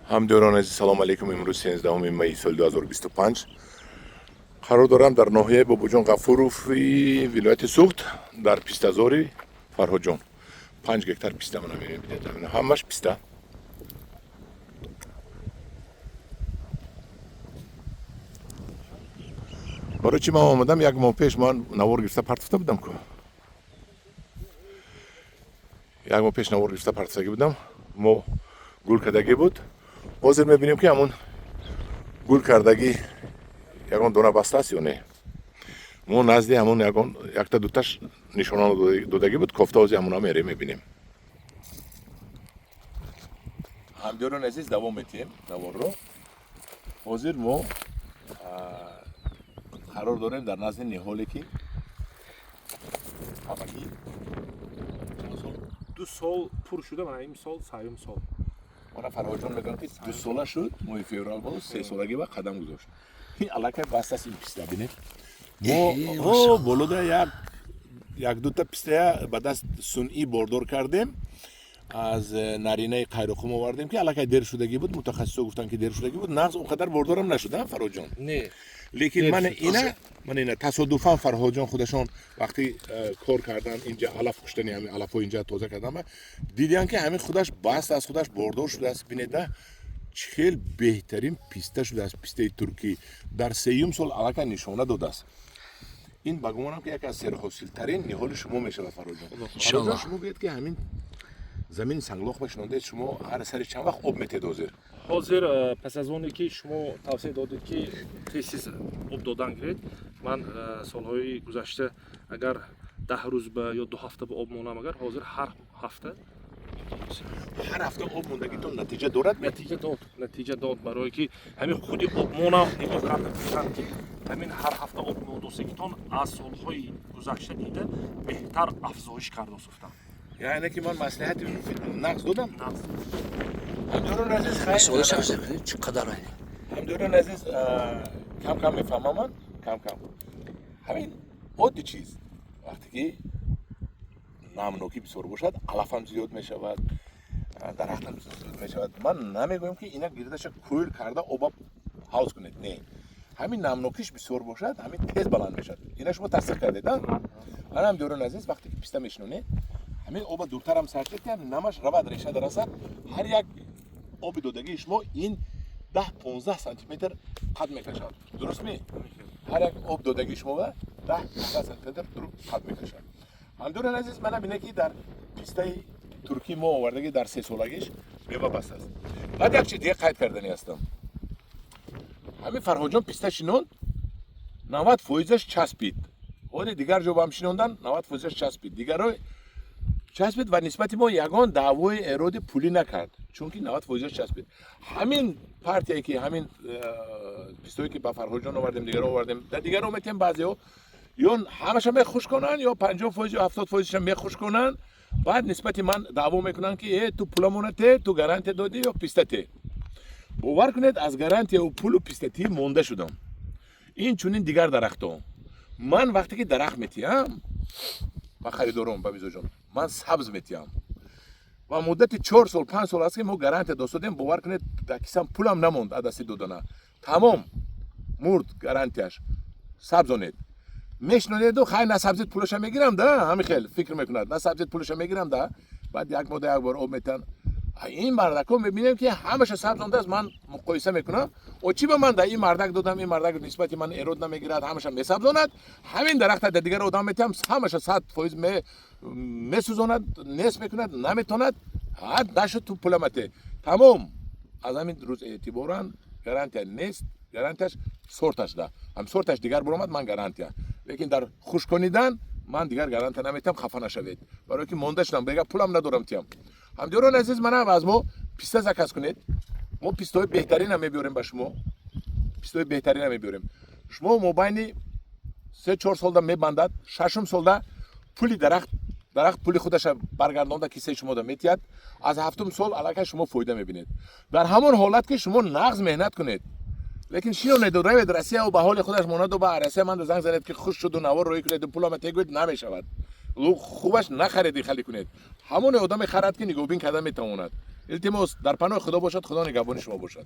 Ҳамдиёрон азиз, салом алейкум. Имрӯз 13 майи соли 2025 қарор дорам дар ноҳияи Бобоҷон Ғафурови вилояти Суғд, дар пистазори Фарҳодҷон. 5 гектар писта мана мебинед, ҳамаш писта. Барои чӣ ман омадам? Як моҳ пеш ман навор гирифта партофта будам ку. Як моҳ пеш навор гирифта партофтагӣ будам. Мо гул кардагӣ буд. Ҳозир мебинем, ки ҳамон гул кардагӣ ягон дона баста аст ё не. Мо назди ҳамон ягон якта дуташ нишона додагӣ буд, кофта ҳозир ҳамона мерем, мебинем. Ҳамдиёрони азиз, давом метиҳем наворро. Ҳозир мо қарор дорем дар назди ниҳоле, ки ҳамагӣ чанд сол? 2 сол пур шуда, мана имсол сеюм сол. Мана Фарҳодҷон мегӯянд, ки 2 сола шуд, моҳи феврал боз 3 солагӣ ба қадам гузошт. Ин аллакай бастааст ин писта, бинед. Мо болода як як дута пистая ба даст сунъӣ бордор кардем, аз наринаи Қайроқум овардем, ки аллакай дер шудагӣ буд. Мутахассисо гуфтанд, ки дер шудагӣ буд, нағз он қадар бордорам нашуд, Фарҳодҷон? Не. Лекин мана ина тасодуфан Фарҳодҷон худашон вақти кор кардан инҷа, алаф куштани, ҳамин алафҳо инҷа тоза кардан, дидиан, ки ҳамин худаш баст аз худаш бордор шудааст. Бинеда, чӣ хел беҳтарин писта шудааст. Пистаи туркӣ дар сеюм сол аллакай нишона додааст. Ин ба гумонам, ки яке аз серҳосилтарин ниҳоли шумо мешавад, Фарҳодҷон. Фарҳодҷон, шумо гӯед, ки ҳамин замини санглох мешинондаед, шумо ҳар сари чанд вақт об метиҳед ҳозир? Ҳозир, пас аз оне ки шумо тавсия додед, ки тез об додан гиред, ман солҳои гузашта агар 10 рӯз ба ё 2 ҳафта ба об монам, агар ҳозир ҳар ҳафта. Ҳар ҳафта об мондагитон натиҷа дорад? Натиҷа дод, натиҷа дод, барое ки ҳамин худи обмонам нигоҳ карда гуфтанд, ки ҳамин ҳар ҳафта об мондосагитон аз солҳои гузашта дида беҳтар афзоиш карда гуфтанд. Яъне ки ман маслиҳати нағз додам. Нағз. Ҳамдиёрон азиз, хайр. Чӣ қадар? Ҳамдиёрон азиз, кам кам мефаҳмам ман, кам кам. Ҳамин оддӣ чиз: вақте ки намнокӣ бисёр бошад, алафам зиёд мешавад, дарахтам зиёд мешавад. Ман намегӯям, ки ина гирдаша кӯл карда оба ҳавз кунед, не. Ҳамин намнокиш бисёр бошад, ҳамин тез баланд мешавад. Ина шумо тасдиқ кардед. Ана, ҳамдиёрон азиз, вақте ки писта мешинонед, ҳамин оба дуртарам сарчед, ки намаш равад, реша дарасад. Ҳар як оби додагии шумо ин 10-15 сантиметр қад мекашад, дуруст ми? Ҳар як об додагии шумо 10-15 сантиметр қад мекашад. Ҳамдиёрон азиз, мана бинед, ки дар пистаи туркӣ мо овардагӣ дар 3 солагиш мева бастааст. Баъд як чиз дига қайд кардани ҳастам. Ҳамин Фарҳодҷон писта шинонд, 90 фоизаш часпид. Оре, дигар ҷо баам шинондан, 90 фоизаш часпид, дигаро часпид ва нисбати мо ягон даъвои эроди пулӣ накард, чунки 90 фоизаш часпид. Ҳамин партияе, ки ҳамин пистое, ки ба Фарҳодҷон овардем, дигаро овардем, дар дигаро метем, баъзеҳо ё ҳамаша мехушконанд, ё 50 фоиз ё 70 фоизаша мехушконанд, баъд нисбати ман даъво мекунанд, ки э, ту пуламона те, ту гарантия додӣ ё писта те. Бовар кунед, аз гарантияу пулу пистатӣ монда шудам. Ин чунин дигар дарахтҳо. Ман вақте ки дарахт метиҳам ба харидорон, ба мизоҷон, ман сабз метиҳам ва муддати 4 сол, 5 сол аст, ки мо гарантия достодем. Бовар кунед, дар кисам пулам намонд аз дасти додана. Тамом, мурд гарантияш. Сабзонед, мешинонеду хай, насабзид, пулаша мегирам да. Ҳамин хел фикр мекунад: насабзид, пулаша мегирам да. Баъд як моҳда як бор об метиҳанд. Ин мардако мебинем, ки ҳамаша сабзондааст. Ман муқоиса мекунам: о, чӣ ба ман да ин мардак додам, ин мардак нисбати ман эрод намегирад, ҳамаша месабзонад. Ҳамин дарахта да дигар одам метиҳам, ҳамаша 100% месӯзонад, нест мекунад, наметонад. Ҳад нашуд, ту пуламате. Тамом, аз ҳамин рӯз эътиборан гарантия нест. Гарантияш сорташ да, ҳам сорташ дигар буромад, ман гарантия. Лекин дар хушконидан ман дигар гарантия наметиҳам, хафа нашавед, барое ки монда шудам, бега пулам надорам тиҳам. Ҳамдиёрони азиз, манам аз мо писта заказ кунед. Мо пистои беҳтарина мебиёрем ба шумо, пистои беҳтарина мебиёрем. Шумо мобайни 3-4 солда мебандад, шашум солда пули дарахт, дарахт пули худаша баргардонда кисаи шумода метиҳад. Аз ҳафтум сол аллакай шумо фоида мебинед, дар ҳамон ҳолат ки шумо нағз меҳнат кунед. Лекин шинонеду равед Россияу ба ҳоли худаш монаду ба Россия манда занг занед, ки хуш шуду навор рӯӣ кунеду пулама тегӯед, намешавад. Хубаш нахареди, халӣ кунед. Ҳамоне одаме харад, ки нигоҳбин карда метавонад. Илтимос, дар паноҳи Худо бошад, Худо нигаҳбони шумо бошад.